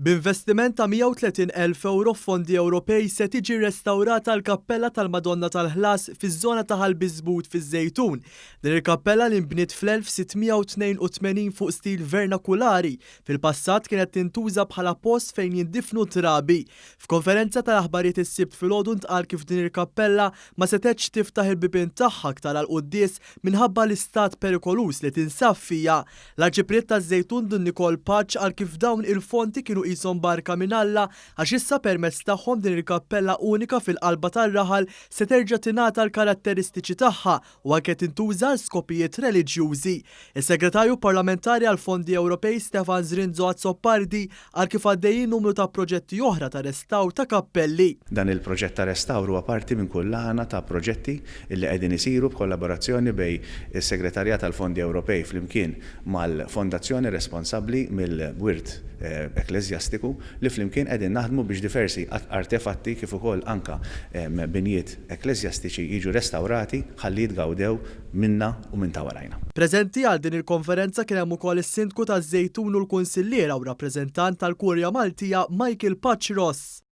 B'investiment ta' 130,000 ewro f'fondi Ewropej se tiġi restawrata l-Kappella tal-Madonna tal-Ħlas fiż-żona ta' Ħal Biżbut fiż-Żejtun. Din il-kappella li nbniet fl-1682 fuq stil vernakulari, fil-passat kienet tintuża bħala post fejn jindifnu t-trabi. F'konferenza tal-aħbarijiet is-Sibt filgħodu ntqal kif din il-kappella ma setgħetx tiftaħ il-bibien tagħha aktar għall-quddies minħabba l-istat perikoluż li tinsab fiha. L-Arċipriet taż-Żejtun Dun Nikol Pace qal kif dawn il-fonti kienu qishom barka minn Alla għax issa permezz tagħhom din il-kappella unika fil-qalba tar-raħal se terġa' tingħata l-karatteristiċi tagħha u anke tintuża għal skopijiet reliġjużi. Is-Segretarju Parlamentari għall-Fondi Ewropej Stefan Zrinzo Azzopardi qal kif għaddejjin numru ta' proġetti oħra ta' restawr ta' kappelli. Dan il-proġett ta' restawr huwa parti minn kullana ta' proġetti li qegħdin isiru b'kollaborazzjoni bejn is-Segretarjat għall-Fondi Ewropej flimkien mal-Fondazzjoni responsabbli mill-wirt ekkleżjastiku li flimkien qegħdin naħdmu biex diversi artefatti kif ukoll anke binjiet ekkleżjastiċi jiġu restawrati ħalli jitgawdew minna u minn ta' warajna. Preżenti għal din il-konferenza kien hemm ukoll is-Sindku taż-Żejtun u l-Kunsilliera u rappreżentant tal-Kurja Maltija Michael Pace Ross.